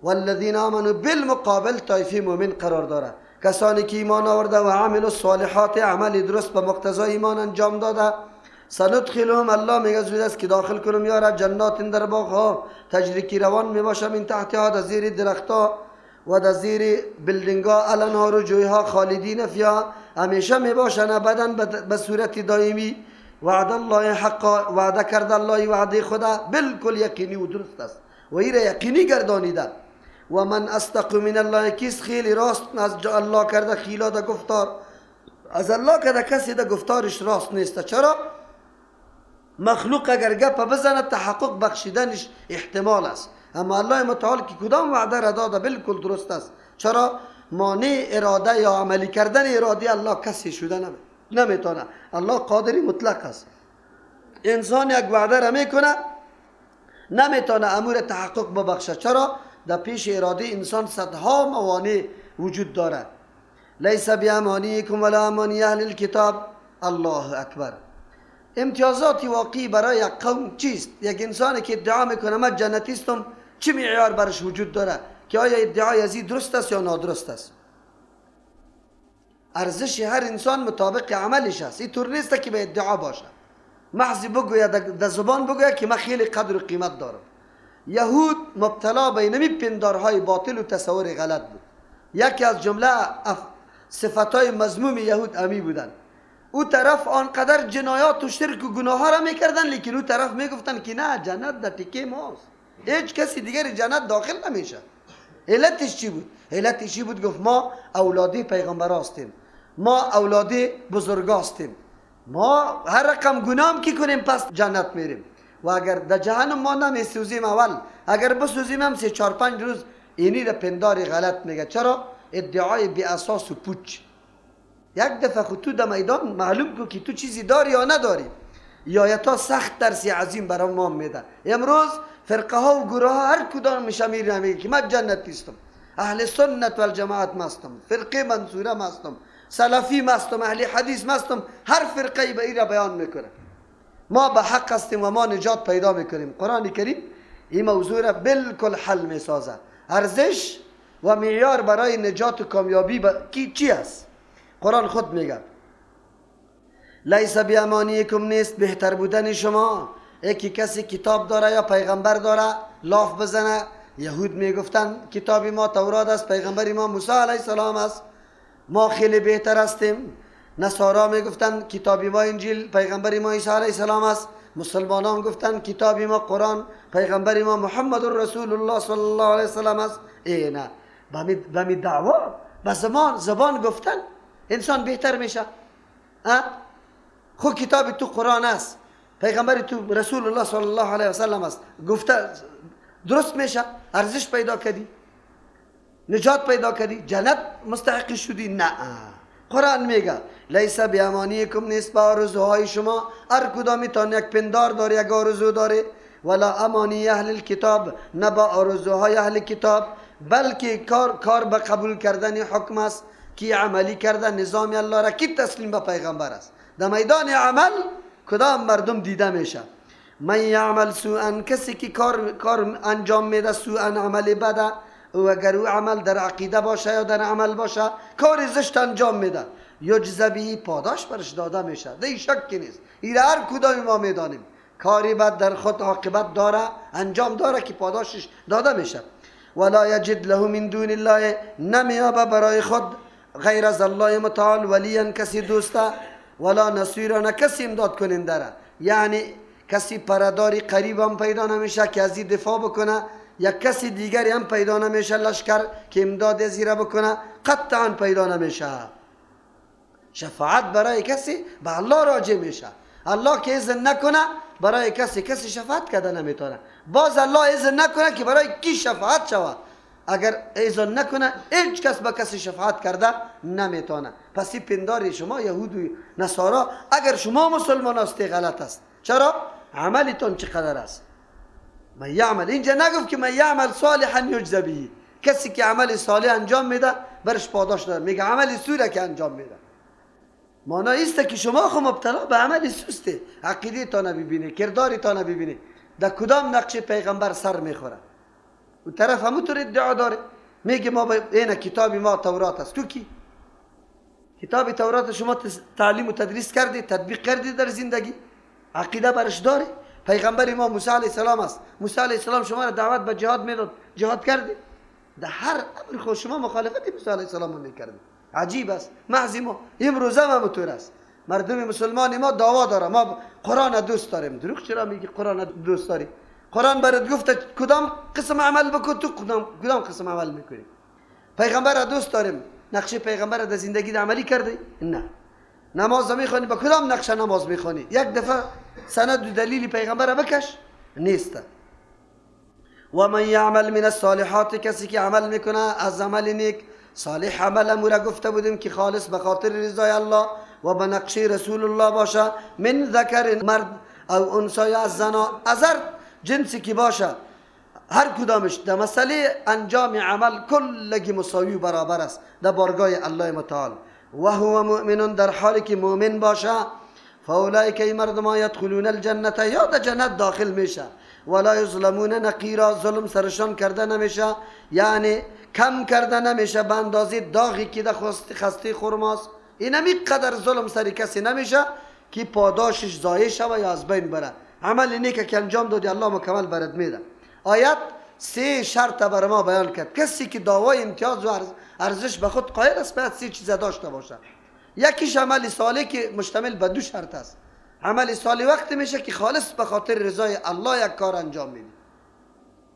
والذین آمنوا بالمقابل طایفه مؤمن قرار داره، کسانی که ایمان آورده و عملوا الصالحات، عمل درست به مقتضای ایمان انجام داده. سندخلهم، الله میگه زود است که داخل کنم یارا جنات در باغ ها، تجری که روان میباشم من تحتها، در زیر درختها و در زیر building ها، الانهار و جویها، خالدین فیها، همیشه میباشن ابدا به صورت دائمی. وعد الله حقا، وعده کرد الله وعده خدا بالکل یقینی و درست است و ایره یقینی گردانیده. و من اصدق من الله، کیس خیلی راست از الله کرده قیلا ده گفتار از الله کرده کسی ده گفتارش راست نیست. چرا؟ مخلوق اگر گپ بزنه تحقق بخشیدنش احتمال است، اما الله متعال که کدام وعده را داده بالکل درست است. چرا؟ مانع اراده یا عملی کردن اراده الله کسی شده نمیتونه. الله قادری مطلق است. انسان یک وعده را میکنه نمیتونه امور تحقق ببخشه. چرا؟ در پیش اراده انسان صدها موانع وجود داره. لیس بامانیکم ولا امانی اهل الکتاب. الله اکبر. امتیازات واقعی برای یک قوم چیست؟ یک انسانی که ادعا میکنه من جنتیستم، چه معیار برش وجود داره که آیا ادعای ازی درست است یا نادرست است؟ ارزش هر انسان مطابق عملش است. این طور نیست که به ادعا باشه، محض بگوید در زبان بگوید که من خیلی قدر و قیمت دارم. یهود مبتلا به اینمی پندارهای باطل و تصور غلط بود. یکی از جمله صفتهای مذموم یهود امی بودن. او طرف آنقدر جنایات و شرک و گناه ها را میکردن، لیکن او طرف میگفتن که نه، جنت در تیکه ماست، هیچ کسی دیگر جنت داخل نمیشه. علتش چی بود؟ علتش چی بود؟ گفت ما اولادی پیغمبر هستیم، ما اولادی بزرگ هستیم، ما هر رقم گناه که کنیم پس جنت میریم و اگر در جهنم ما نمیسوزیم، اول اگر بسوزیم هم 3 4 5 روز. اینی را پندار غلط میگه. چرا؟ ادعای بی اساس و پوچ. یک دفعه خود تو در میدان معلوم کو که تو چیزی داری یا نداری. یا تا سخت درسی عظیم برای ما میده. امروز فرقه ها و گروه ها هر کدام میشه میره میگه که من جنتی استم، اهل سنت و الجماعت مستم، فرقه منصوره مستم، سلفی مستم، اهل حدیث مستم. هر فرقه به این بیان میکنه ما به حق هستیم و ما نجات پیدا میکنیم. قرآن کریم این موضوع را بالکل حل میسازه. ارزش و معیار برای نجات و کامیابی کی چی است؟ قرآن خود میگه لیس بیامانیکم، نیست بهتر بودن شما. یکی کسی کتاب داره یا پیغمبر داره لاف بزنه. یهود میگفتن کتاب ما تورات است، پیغمبر ما موسی علیه السلام است، ما خیلی بهتر هستیم. نصارا میگفتن کتاب ما انجیل، پیغمبر ما عیسی علیه السلام است. مسلمانان گفتن کتاب ما قرآن، پیغمبر ما محمد رسول الله صلی الله علیه وسلم است. ای نه، به دعوا به زبان گفتن انسان بهتر میشه؟ خو کتاب تو قرآن است، پیغمبر تو رسول الله صلی الله علیه وسلم است، گفته درست میشه؟ ارزش پیدا کردی؟ نجات پیدا کردی؟ جنت مستحق شدی؟ نه. قرآن میگه لیس بیامانیکم، نیست با آرزوهای شما. هر کدامیتان یک پندار داره، یک آرزو داره. ولا امانی اهل الکتاب، نه با آرزوهای اهل کتاب، بلکه کار به قبول کردن حکم است. کی عملی کرده نظام الله را، کی تسلیم به پیغمبر است. در میدان عمل کدام مردم دیده میشه. من یعمل سوءا، کسی که کار انجام میده، سوءا، عمل بده، و اگر او عمل در عقیده باشه یا در عمل باشه، کار زشت انجام میده، یجز به، پاداش برش داده میشه. ده شکی نیست. این هر کدام ما میدانیم کاری بد در خود عاقبت داره، انجام داره که پاداشش داده میشه. ولا یجد له من دون الله، نمیابه برای خود غیر از الله متعال، ولیا، کسی دوسته، ولا نصیرا، نه کسی امداد کننده را. یعنی کسی پرداری قریب هم پیدا نمیشه که از دفاع بکنه، یا کسی دیگری هم پیدا نمیشه لشکر که امداد ازی را بکنه، قطعا پیدا نمیشه. شفاعت برای کسی به الله راجع میشه. الله که اذن نکنه برای کسی، کسی شفاعت کرده نمیتونه. باز الله اذن نکنه که برای کی شفاعت شود، اگر اذن نکنه هیچ کس به کسی شفاعت کرده نمیتونه. پس این پندار شما یهود و نصارا اگر شما مسلمان هستی غلط است. چرا؟ عملتون چقدر است؟ من یعمل، اینجا نگفت که من یعمل صالحا یجز به، کسی که عمل صالح انجام میده برش پاداش داره. میگه عمل سوء که انجام میده، معنی است که شما خو مبتلا به عمل سوسته. عقیده تا نبیبینی، کرداری تا نبیبینی، در کدام نقش پیغمبر سر میخوره. و طرف همونطور ادعا داره، میگه ما این کتاب ما تورات است. تو کی؟ کتاب تورات شما تعلیم و تدریس کردی، تطبیق کردی در زندگی؟ عقیده برش داری؟ پیغمبر ما موسی علیه السلام است. موسی علیه السلام شما را دعوت به جهاد میداد، جهاد کردی؟ در هر امر خود شما مخالفت موسی علیه السلام میکردی. عجیب است. محض ما امروز هم همونطور است. مردم مسلمان ما دعوا داره، ما قرآن دوست داریم. دروغ چرا میگی قرآن دوست داری؟ قرآن برات گفته کدام قسم عمل بکن، تو کدام قسم عمل میکنی؟ پیغمبر دوست داریم، نقشه پیغمبر در زندگی عملی کردی؟ نه. نماز میخوانی، با کدام نقشه نماز میخوانی؟ یک دفعه سند و دلیل پیغمبر بکش نیست. و من یعمل من الصالحات، کسی که عمل میکنه از عمل نیک، صالح عمل امور گفته بودیم که خالص به خاطر رضای الله و به نقشه رسول الله باشه، من ذکر مرد او انثی یا از زنا، از هر جنسی که باشه، هر کدامش در مسئله انجام عمل کلگی مساوی و برابر است در بارگاه الله متعال. و هو مؤمن، در حالی که مؤمن باشه، فاولئک ای مردم یدخلون الجنه، یا در جنت داخل میشه، ولا یظلمون نقیرا، ظلم سرشان کرده نمیشه، یعنی کم کرده نمیشه به اندازه داغی که در خسته خرماست. اینمی قدر ظلم سر کسی نمیشه که پاداشش ضایع شوه یا از بین بره. عمل نیک که انجام دادی الله مکمل برات میده. آیت سه شرط بر ما بیان کرد. کسی که دعوای امتیاز و ارزش به خود قائل است باید سه چیز داشته باشه. یکیش عمل صالح که مشتمل به دو شرط است. عمل صالح وقتی میشه که خالص به خاطر رضای الله یک کار انجام میدی،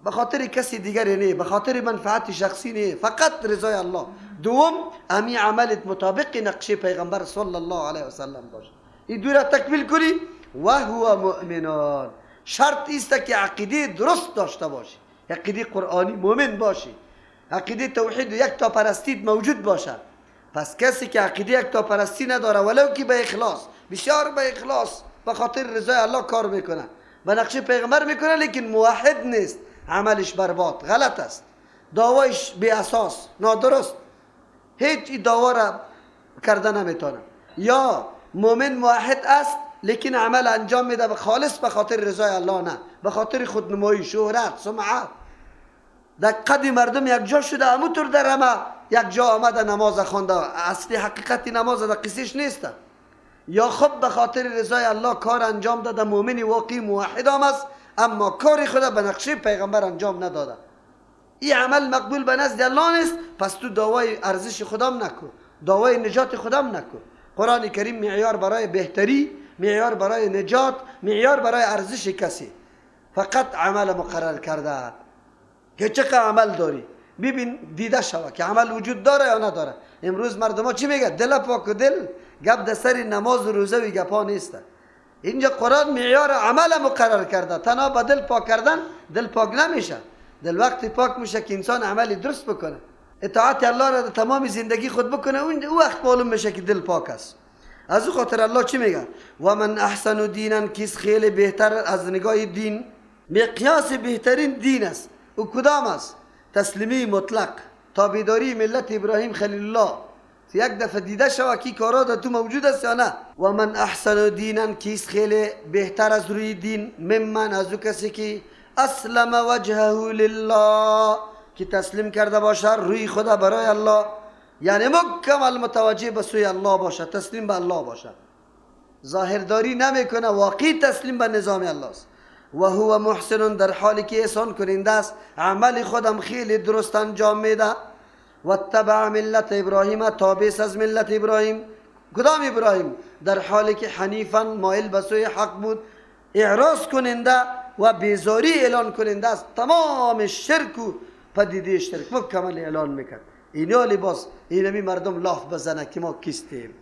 به خاطر کسی دیگری نه، به خاطر منفعت شخصی نه، فقط رضای الله. دوم، امی عملت مطابق نقشه پیغمبر صلی الله علیه و سلم باشه. این دو را تکمیل کنی و هو مؤمنان. شرط است که عقیده درست داشته باشی، عقیده قرآنی مؤمن باشی، عقیده توحید و یک تا پرستی موجود باشه. پس کسی که عقیده یک تا پرستی نداره، ولو که به اخلاص، بسیار به اخلاص به خاطر رضای الله کار میکنه، به نقشه پیغمبر میکنه، لیکن موحد نیست، عملش برباد، غلط است، دعوایش بی اساس، نادرست، هیچ دعوا را کرده نمیتونه. یا مؤمن موحد است لیکن عمل انجام میده خالص به خاطر رضای الله نه، به خاطر خودنمایی، شهرت، سمعت. در قد مردم یک جا شده، همونطور در همه یک جا آمده نماز خوانده، اصلی حقیقت نماز در قصیش نیست. یا خب به خاطر رضای الله کار انجام داده، مؤمن واقعی موحد هم است، اما کار خود به نقشه پیغمبر انجام نداده، این عمل مقبول به نزد الله نیست. پس تو دعوای ارزش خودم نکن، دعوای نجات خودم نکن. قرآن کریم معیار برای بهتری، معیار برای نجات، معیار برای ارزش کسی فقط عمل مقرر کرده که چقدر عمل داری، ببین دیده شوه که عمل وجود داره یا نداره. امروز مردم ها چی میگه؟ دل پاک و دل گپ در سر نماز و روزه و گپا نیست. اینجا قرآن معیار عمل مقرر کرده. تنها با دل پاک کردن دل پاک نمیشه. دل وقتی پاک میشه که انسان عملی درست بکنه، اطاعت الله را در تمام زندگی خود بکنه، اون وقت معلوم میشه که دل پاک است. از او خاطر الله چی میگه؟ و من احسن دینا، کس خیلی بهتر از نگاه دین، مقیاس بهترین دین است. او کدام است؟ تسلیمی مطلق، تابعداری ملت ابراهیم خلیل الله. یک دفعه دیده شوه که کارا در تو موجود است یا نه. و من احسن دینا، کیس خیلی بهتر از روی دین، ممن از او کسی که اسلم وجهه لله، که تسلیم کرده باشه روی خدا برای الله، یعنی مکمل متوجه به سوی الله باشه، تسلیم به الله باشه، ظاهرداری نمیکنه، واقعی تسلیم به نظام الله است. و هو محسن، در حالی که احسان کننده است، عمل خودم خیلی درست انجام میده. و اتبع ملت ابراهیم، تابع از ملت ابراهیم. کدام ابراهیم؟ در حالی که حنیفا، مایل به سوی حق بود، اعراض کننده و بیزاری اعلان کننده است، تمام شرک و پدیده شرک مکمل اعلان میکرد. اینا لباس اینمی مردم لاف بزنه که ما کیستیم.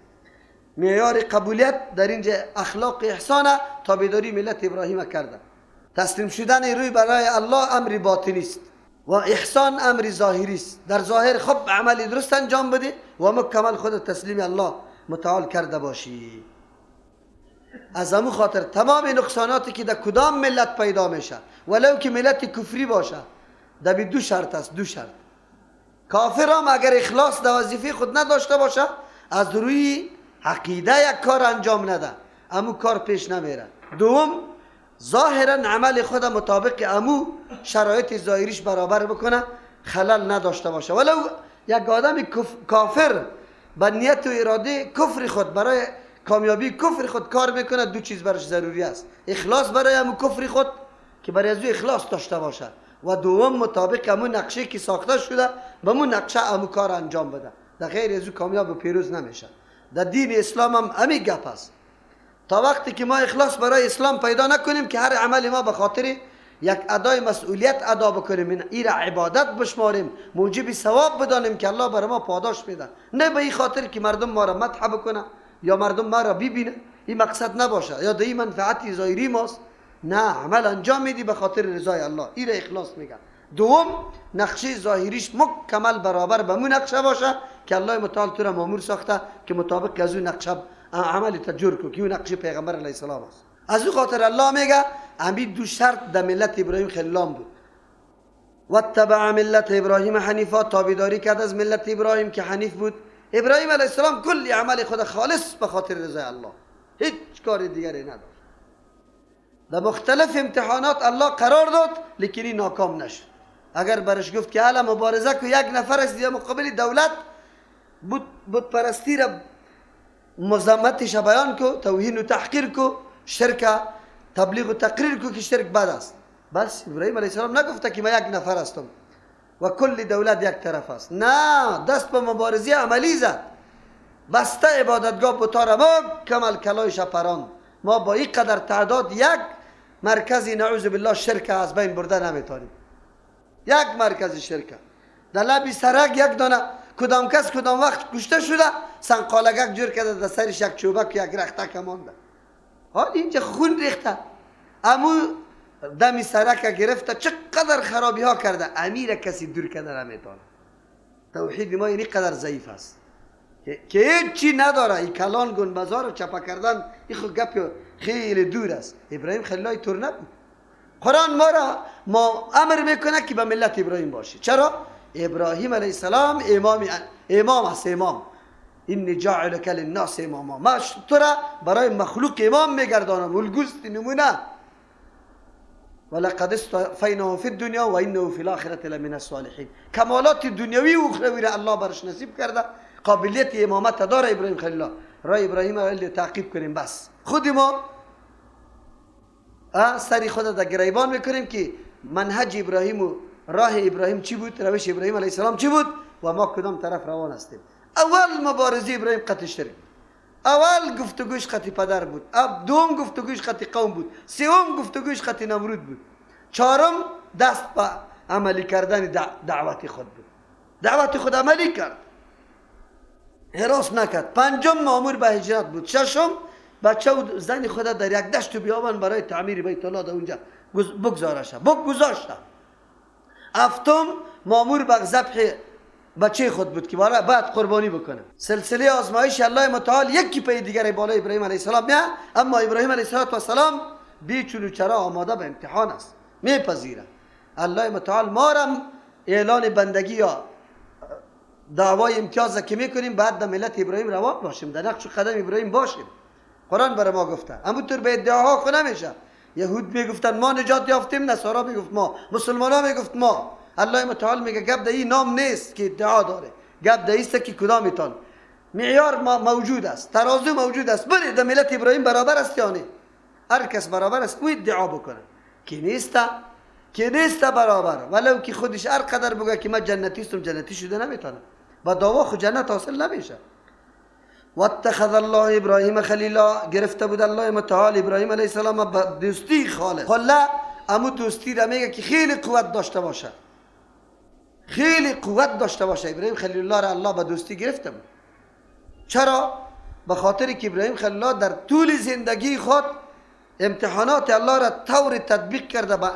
معیار قبولیت در اینجا اخلاق احسانه، تابعداری ملت ابراهیم کرده. تسلیم شدن روی برای الله امر باطنی است و احسان امر ظاهری است. در ظاهر خب عمل درست انجام بده و مکمل خود تسلیم الله متعال کرده باشی. از همون خاطر تمام نقصاناتی که در کدام ملت پیدا میشه، ولو که ملت کفری باشه، در دو شرط است. دو شرط. کافر هم اگر اخلاص در وظیفه خود نداشته باشه، از روی عقیده یک کار انجام نده، امو کار پیش نمیره. دوم، ظاهرا عمل خود مطابق امو شرایط ظاهریش برابر بکنه، خلل نداشته باشه. ولو یک آدم کافر با نیت و اراده کفر خود برای کامیابی کفر خود کار میکنه، دو چیز برش ضروری است: اخلاص برای امو کفر خود که برای از او اخلاص داشته باشه، و دوم مطابق امو نقشه که ساخته شده به امو نقشه امو کار انجام بده. در غیر از او کامیاب و پیروز نمیشه. در دین اسلام هم امی گپ است. تا وقتی که ما اخلاص برای اسلام پیدا نکنیم که هر عمل ما به خاطر یک ادای مسئولیت ادا بکنیم، این را عبادت بشماریم، موجب ثواب بدانیم که الله برای ما پاداش میده، نه به این خاطر که مردم ما را مدح بکنه یا مردم ما را ببینه، این مقصد نباشه یا در این منفعت ظاهری ماست. نه، عمل انجام میدی به خاطر رضای الله، این را اخلاص میگن. دوم، نقشه ظاهریش مکمل برابر به مو نقشه باشه که الله متعال تو را مامور ساخته که مطابق از اون نقشه عمل تجور کو که اون نقشه پیغمبر علیه السلام است. از او خاطر الله میگه امی دو شرط در ملت ابراهیم خلیل بود. واتبع ملت ابراهیم حنیفا، تابعداری کرد از ملت ابراهیم که حنیف بود. ابراهیم علیه السلام کلی عمل خود خالص به خاطر رضای الله، هیچ کار دیگری نداشت. در مختلف امتحانات الله قرار داد، لیکن این ناکام نشد. اگر برش گفت که الا مبارزه کو، یک نفر است در مقابل دولت بت پرستی را مذمتش بیان کو، توهین و تحقیر کو، شرک تبلیغ و تقریر کو که شرک بد است. بس ابراهیم علیه السلام نگفته که من یک نفر هستم و کل دولت یک طرف است. نه، دست به مبارزه عملی زد، بسته عبادتگاه بتا را مکمل کلایش پراند. ما با این قدر تعداد یک مرکزی نعوذ بالله شرک از بین برده نمیتونیم. یک مرکز شرک در لبی سرک یک دانه کدام کس کدام وقت کشته شده، سنقالگک جور کرده در سرش یک چوبک یک رختک مانده. حال اینجا خون ریخته، امو دمی سرک گرفته، چقدر خرابی ها کرده، امیر کسی دور کرده نمیتونه. توحید ما اینی قدر ضعیف است که هیچی نداره. این کلان گنبزا رو چپا کردن این خود گپ خیلی دور است. ابراهیم خلیل طور نبود. قرآن ما را ما امر میکنه که به ملت ابراهیم باشی. چرا؟ ابراهیم علیه السلام امام است. امام انی جاعلک للناس اماما، ما تو را برای مخلوق امام میگردانم، الگوست نمونه. ولقد اصطفیناه فی الدنیا و انه فی الاخرة لمن الصالحین. کمالات دنیوی و اخروی را الله برش نصیب کرده، قابلیت امامت داره ابراهیم خلیل الله. رای ابراهیم را تعقیب کنیم بس. خود ما سری خود در گریبان میکنیم که منهج ابراهیم و راه ابراهیم چی بود، روش ابراهیم علیه السلام چی بود و ما کدام طرف روان هستیم. اول مبارزه ابراهیم قطع شرک، اول گفتگوش قطع پدر بود، دوم گفتگوش قطع قوم بود، سوم گفتگوش قطع نمرود بود، چهارم دست به عملی کردن دعوت خود بود. دعوت خود عملی کرد، هراس نکرد. پنجم مامور به هجرت بود. ششم بچه و زن خود در یک دشت و بیابان برای تعمیر بیت الله در اونجا بگذارشه بگذاشته. هفتم مامور به ذبح بچه خود بود که برای بعد قربانی بکنه. سلسله آزمایش الله متعال یکی پی دیگر بالای ابراهیم علیه السلام میاد، اما ابراهیم علیه السلام بیچون و چرا آماده به امتحان است، میپذیره. الله متعال ما را اعلان بندگی یا دعوای امتیاز که میکنیم بعد در ملت ابراهیم روان باشیم، در نقش قدم ابراهیم باشیم. قرآن برای ما گفته. همونطور به ادعاها خو نمیشه. یهود میگفتن ما نجات یافتیم، نصارا میگفت ما، مسلمان ها میگفت ما. الله متعال میگه گپ در این نام نیست که ادعا داره، گپ در ایست که کدامتان معیار موجود است، ترازو موجود است. بله در ملت ابراهیم برابر است یا نه؟ هر کس برابر است او ادعا بکنه که نیست، که نیست برابر. ولو که خودش هر قدر بگه که من جنتی هستم، جنتی شده نمیتونه، با دعوا خود جنت حاصل نمیشه. واتخذ الله ابراهیم خلیلا، گرفته بود الله متعال ابراهیم علیه السلام با دوستی خالص. خلا امو دوستی را میگه که خیلی قوت داشته باشه، خیلی قوت داشته باشه. ابراهیم خلیل الله را الله به دوستی گرفته بود. چرا؟ به خاطر که ابراهیم خلیل الله در طول زندگی خود امتحانات الله را طور تطبیق کرده،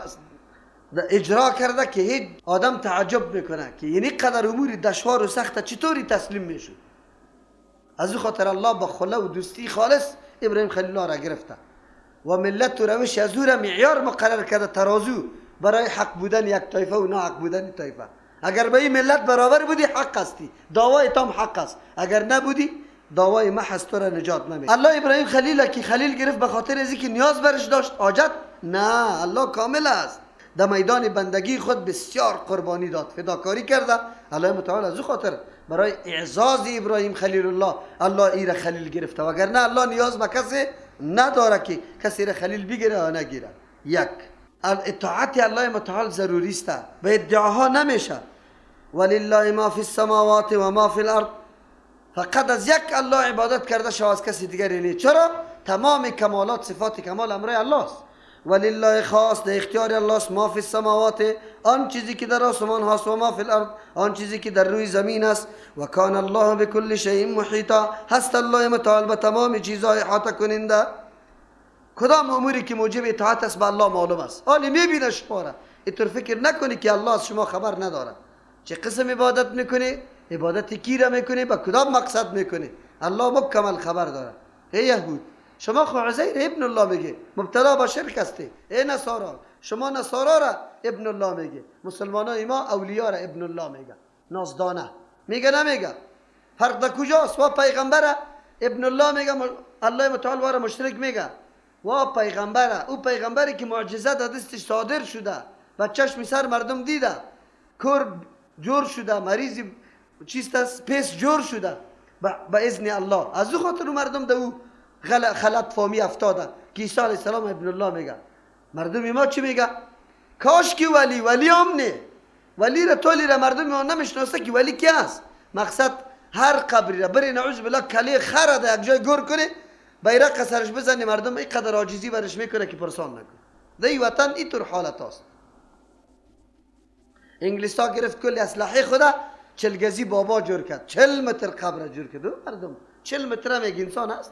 اجرا کرده که هیچ آدم تعجب میکنه که یعنی قدر امور دشوار و سخت چطوری تسلیم میشد. از او خاطر الله با خلا و دوستی خالص ابراهیم خلیل الله را گرفته و ملت و روش از او را معیار مقرر کرده، ترازو برای حق بودن یک طایفه و ناحق بودن طایفه. اگر به این ملت برابر بودی حق هستی، دعوای تام حق است، اگر نبودی دعوای محض تو را نجات نمیده. الله ابراهیم خلیل که خلیل گرفت به خاطر از اینکه نیاز برش داشت، حاجت نه، الله کامل است. در میدان بندگی خود بسیار قربانی داد، فداکاری کرده. الله متعال از او خاطر برای اعزاز ابراهیم خلیل الله، الله ای را خلیل گرفته، وگرنه الله نیاز به کسی نداره که کسی را خلیل بگیره یا نگیره. یک، اطاعت الله متعال ضروری است، به ادعاها نمیشه. ولله ما فی السماوات و ما فی الارض، فقط از یک الله عبادت کرده شو، از کسی دیگری نه. چرا؟ تمام کمالات، صفات کمال امرای الله است. ولله خاص، در اختیار الله است. ما فی السماوات، آن چیزی که در آسمان هاست، و ما فی الارض، آن چیزی که در روی زمین است. و کان الله بکل شیء محیطا، هست الله متعال به تمام چیزهای احاطه کننده. کدام اموری که موجب اطاعت است به الله معلوم است. حالی میبینه شما را، اینطور فکر نکنی که الله از شما خبر نداره. چه قسم عبادت میکنی، عبادت کی را میکنی، به کدام مقصد میکنی، الله مکمل خبر داره. ای یهود، شما خو عزیر ابن الله میگه، مبتلا به شرک هستی. ای نصارا، شما نصارا را ابن الله میگه، مسلمانای ما اولیا را ابن الله میگه، نازدانه میگه نمیگه. فرق در کجاست؟ و پیغمبر ابن الله میگه، الله متعال واره مشرک میگه. و پیغمبر، او پیغمبری که معجزه در دستش صادر شده و چشم سر مردم دیده، کور جور شده، مریض چیست است، پیس جور شده به اذن الله. از او خاطر مردم در او خلط فامی افتاده که عیسی علیه السلام ابن الله میگه. مردم ما چی میگه؟ کاش که ولی، ولی هم نه، ولی را تولی را مردم ما نمیشناسه که ولی کی است. مقصد هر قبری را بری نعوذ بالله کلی خره در یک جای گور کنه، بیرق سرش بزنی، مردم اینقدر عاجزی برش میکنه که پرسان نکنه. در این وطن اینطور حالت است. انگلیس ها گرفت کلی اسلحه خدا، چلگزی بابا جور کرد، 40 متر قبر جور کرد. مردم 40 متر هم یک انسان است.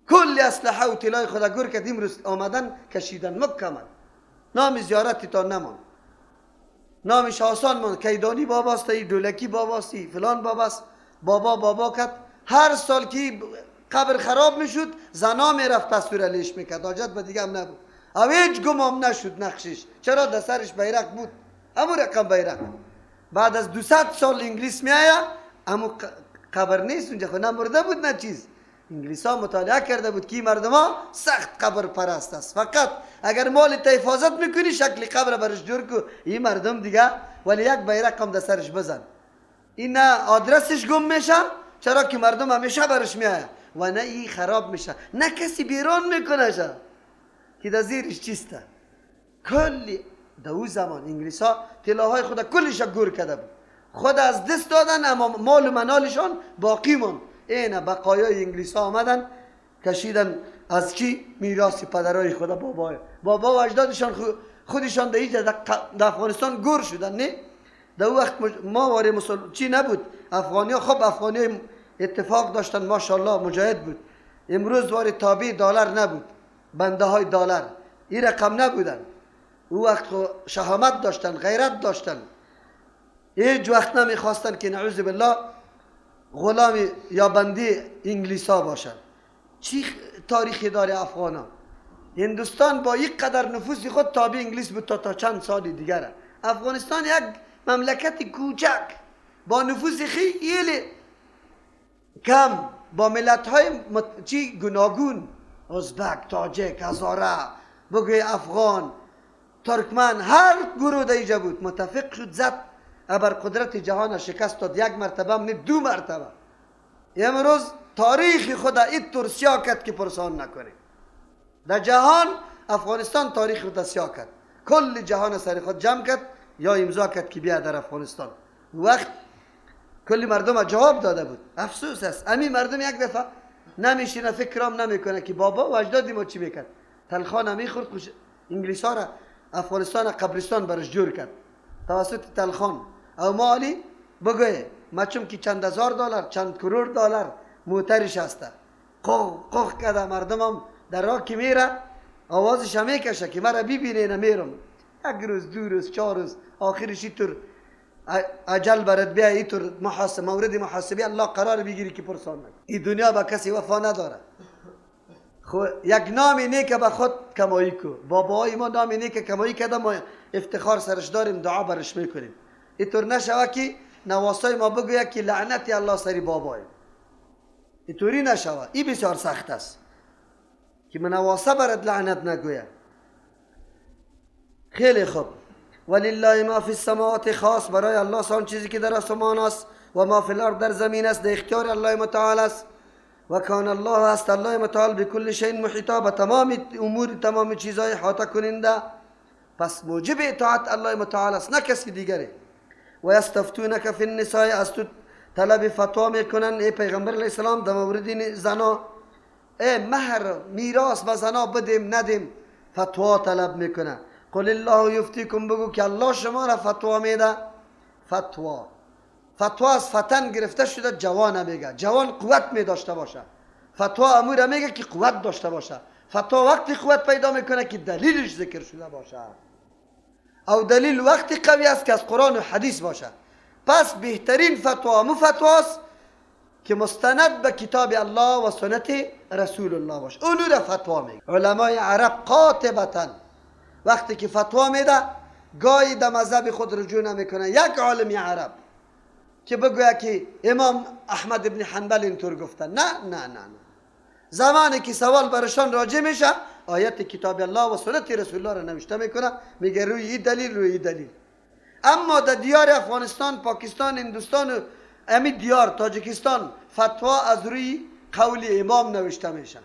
کلی اسلحه و طلای خدا گور کرد. امروز آمدن کشیدن مکمل، نام زیارتی تا نمان، نامش آسان مان. کیدانی باباست، ای دولکی باباست، ای فلان باباست، بابا بابا کرد. هر سال که قبر خراب میشد، زنا میرفت پستور لیش میکرد، حاجت به دیگه هم نبود. او هیچ گمام نشد نقشش، چرا؟ در سرش بیرق بود، امو رقم بیرق. بعد از 200 سال انگلیس میآید، امو قبر نیست اونجا، خو نه مرده بود نه چیز. انگلیس ها مطالعه کرده بود که مردم ها سخت قبر پرست است، فقط اگر مال حفاظت میکنی شکل قبر برش جور کو، این مردم دیگه ولی یک بیرق هم در سرش بزن، این نه آدرسش گم میشه، چرا که مردم همیشه برش میآید، و نه این خراب میشه، نه کسی بیرون میکنه شه که در زیرش چیسته. کلی در او زمان انگلیس ها طلاهای خود کلش گور کرده بود، خود از دست دادن، اما مال و منالشان باقی ماند. اینه بقایای انگلیس ها آمدن کشیدن از کی؟ میراث پدرای خدا، بابای بابا و اجدادشان خودشان در اینجا در افغانستان گور شدن. نه در او وقت ما واره چی نبود، افغانی ها خب افغانی اتفاق داشتن ماشاءالله مجاهد بود. امروز واره تابع دلار نبود، بنده های دلار این رقم نبودن. او وقت خو شهامت داشتن، غیرت داشتن، هیچ وقت نمیخواستن که نعوذ بالله غلام یا بندی انگلیس ها باشن. چی تاریخی داره افغان ها؟ هندوستان با یک قدر نفوذ خود تابع انگلیس بود تا چند سال دیگره. افغانستان یک مملکت کوچک با نفوذ خیلی کم، با ملت های چی گوناگون، ازبک، تاجک، هزاره، بگوی افغان، ترکمن، هر گروه در اینجا بود، متفق شد، زد ابر قدرت جهان شکست داد، یک مرتبه هم نه دو مرتبه. امروز تاریخ خود اینطور سیاه کرد که پرسان نکنه. در جهان افغانستان تاریخ رو سیاه کرد، کل جهان سر خود جمع کرد یا امضا کرد که بیا در افغانستان. وقت کلی مردم جواب داده بود. افسوس است امی مردم یک دفعه نمیشینه فکرام نمیکنه که بابا و اجدادی ما چی میکرد. تلخان میخورد، خوش انگلیس ها را افغانستان قبرستان برش جور کرد توسط تلخان. او ما علی بگوی ما چون که چند هزار دلار چند کروڑ دلار موترش هسته، قغ قغ کرده مردمم در راه که میره آوازش هم میکشه که مرا ببینه نمیرم. یک روز، دو روز، چهار روز، آخرش اینطور اجل برات بیا، اینطور مورد محاسبه الله قرار بگیری که پرسان نکنی. این دنیا با کسی وفا نداره. خو یک نام نیک به خود کمایی کو. باباهای ما نام نیک کمایی کرده، ما افتخار سرش داریم، دعا برش میکنیم. اینطور نشوه که نواسای ما بگوید که لعنت الله سری بابای. اینطوری نشوه، این بسیار سخت است که منواسه برات لعنت نگوید. خیلی خوب. ولله ما فی السماوات، خاص برای الله آن چیزی که در آسمان است و ما فی الارض در زمین است، در اختیار الله متعال است. و کان الله است الله متعال بکل شیء محیطا، به تمام امور تمام چیزهای احاطه کننده. پس موجب اطاعت الله متعال است، نه کسی دیگری. و یستفتونک فی النساء، از تو طلب فتوا میکنن ای پیغمبر علیه السلام در مورد زنا، ای مهر میراث به زنا بدیم ندیم، فتوا طلب میکنه. قل الله یفتیکم، بگو که الله شما را فتوا میده. فتوا، فتوا از فتن گرفته شده، جوان میگه، جوان قوت می داشته باشه. فتوا امور میگه که قوت داشته باشه. فتوا وقتی قوت پیدا میکنه که دلیلش ذکر شده باشه، او دلیل وقتی قوی است که از قرآن و حدیث باشه. پس بهترین فتوا مو فتواست که مستند به کتاب الله و سنت رسول الله باشه، اونو را فتوا میگه. علمای عرب قاطبتا وقتی که فتوا میده گاهی در مذهب خود رجوع نمیکنه. یک عالم عرب که بگوید که امام احمد ابن حنبل اینطور گفته، نه نه نه نه. زمانی که سوال برشان راجع میشه آیت کتاب الله و سنت رسول الله را نوشته میکنه، میگه روی این دلیل روی این دلیل. اما در دیار افغانستان، پاکستان، هندوستان و امی دیار تاجیکستان فتوا از روی قول امام نوشته میشه.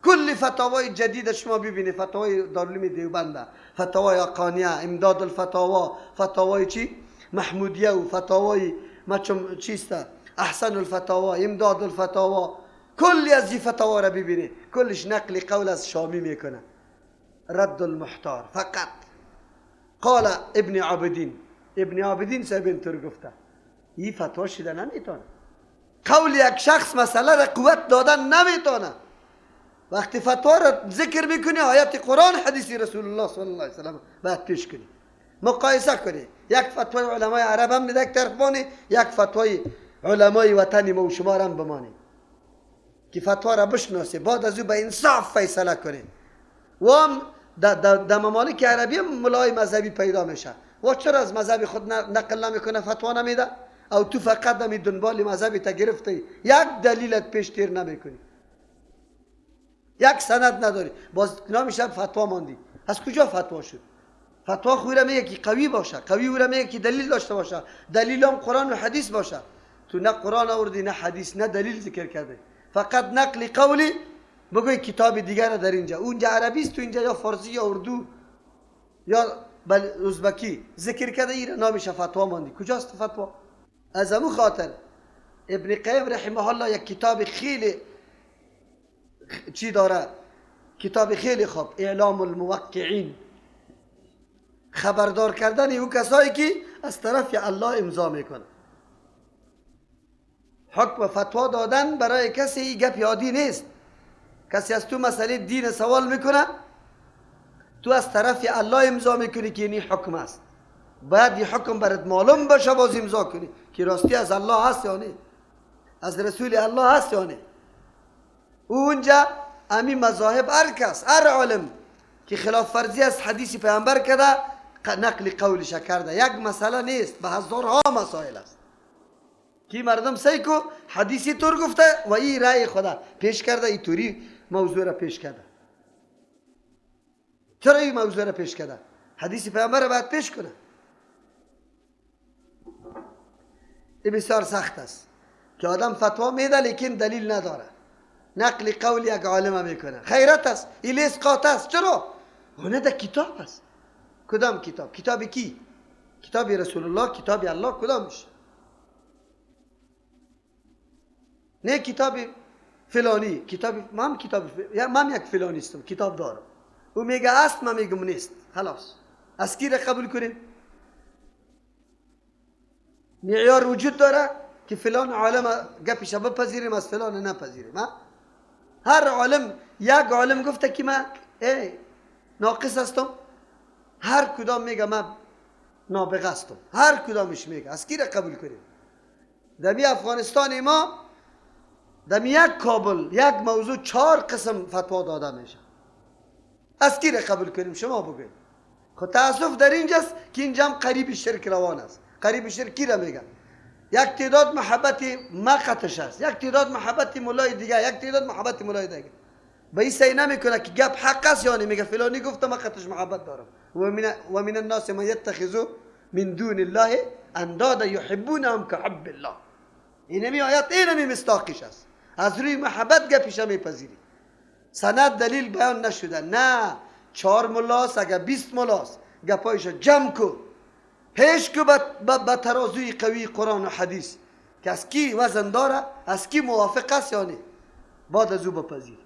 کل فتاوای جدید شما ببینید، فتاوای دارالعلوم دیوبند، فتاوای حقانیه، امداد الفتاوا، فتاوای چی محمودیه و فتاوای ما چیست احسن الفتاوا، امداد الفتاوا، کلی از این فتاوا را ببینید کلش نقل قول از شامی میکنه. رد المحتار فقط. قال ابن عابدین، ابن عابدین صاحب اینطور گفته. این فتوا شده نمیتونه. قول یک شخص مسئله را قوت دادن نمیتونه. وقتی فتوا را ذکر میکنی آیت قرآن حدیث رسول الله صلی الله علیه و سلم باید پیش کنی، مقایسه کنی. یک فتوای علمای عرب هم یک طرف بانی، یک فتوای علمای وطنی ما و شما هم بمانی که فتوا را بشناسی، بعد از او به انصاف فیصله کنی. و هم در ممالک عربی هم ملای مذهبی پیدا میشه و چرا از مذهب خود نقل نمیکنه، فتوا نمیده؟ او تو فقط می دنبال مذهبی تا گرفتی، یک دلیلت پیش تیر نمیکنی، یک سند نداری، باز نمیشه فتوا ماندی. از کجا فتوا شد؟ فتوا خوره میگه که قوی باشه، قوی اوره میگه که دلیل داشته باشه، دلیل هم قرآن و حدیث باشه. تو نه قرآن آوردی نه حدیث نه دلیل ذکر کرده، فقط نقل قولی. بگوی کتاب دیگر در اینجا، اونجا عربی است، تو اینجا یا فارسی یا اردو یا ازبکی ذکر کرده، این نامش فتوا ماندی. کجاست فتوا؟ از امو خاطر ابن قیم رحمه الله یک کتاب خیلی چی داره، کتاب خیلی خوب، اعلام الموقعین، خبردار کردن او کسایی که از طرف الله امضا میکنه. حکم فتوا دادن برای کسی گپ عادی نیست. کسی از تو مسئله دین سوال میکنه، تو از طرف الله امضا میکنی که این حکم است، باید این حکم برات معلوم باشه باز امضا کنی که راستی از الله هست یا نه، از رسول الله هست یا نه. اونجا امی مذاهب هر کس هر عالم که خلاف فرضی از حدیث پیامبر کرده نقل قولش کرده، یک مسئله نیست، به هزارها مسائل است که مردم سعی کو حدیثی طور گفته و این رأی خدا پیش کرده، این طوری موضوع را پیش کرده. چرا این موضوع را پیش کرده؟ حدیث پیامبر را باید پیش کنه. این بسیار سخت است که آدم فتوا میده لیکن دلیل نداره، نقل قول یک عالم میکنه. خیرت است، این اسقاط است. چرا؟ اونه در کتاب است. کدام کتاب؟ کتاب کی؟ کتاب رسول الله، کتاب الله، کدامش؟ نه کتاب فلانی، کتاب من، کتاب من یک فلانی هستم، کتاب دارم. او میگه است، من میگم نیست. خلاص از کی را قبول کنیم؟ معیار وجود داره که فلان عالم گپش بپذیریم از فلان نپذیریم. هر عالم یک عالم گفته که من ای ناقص هستم، هر کدام میگه من نابغه هستم، هر کدامش میگه. از کی را قبول کنیم؟ دمی افغانستان ما دمی یک کابل یک موضوع 4 قسم فتوا داده میشه. از کی را قبول کنیم؟ شما بگوید. خب تاسف در اینجاست که اینجا هم قریب شرک روان است. قریب شرک کی را میگن؟ یک تعداد محبت مقتش است، یک تعداد محبت مولای دیگه، یک تعداد محبت مولای دیگه. به این سعی نمیکنه که گپ حق است یا نه. میگه فلانی گفته، من قتش محبت دارم. و من الناس من یتخذ من دون الله اندادا یحبونهم کحب الله. اینمی آیت اینمی مصداقش است. از روی محبت گپش میپذیری، سند، دلیل بیان نشده. نه چهار ملاست، اگر 20 ملاست، گپایش جمع کو، پیش کو به ترازوی قوی قرآن و حدیث که از کی وزن داره، از کی موافق است یا نه، بعد از او بپذیر.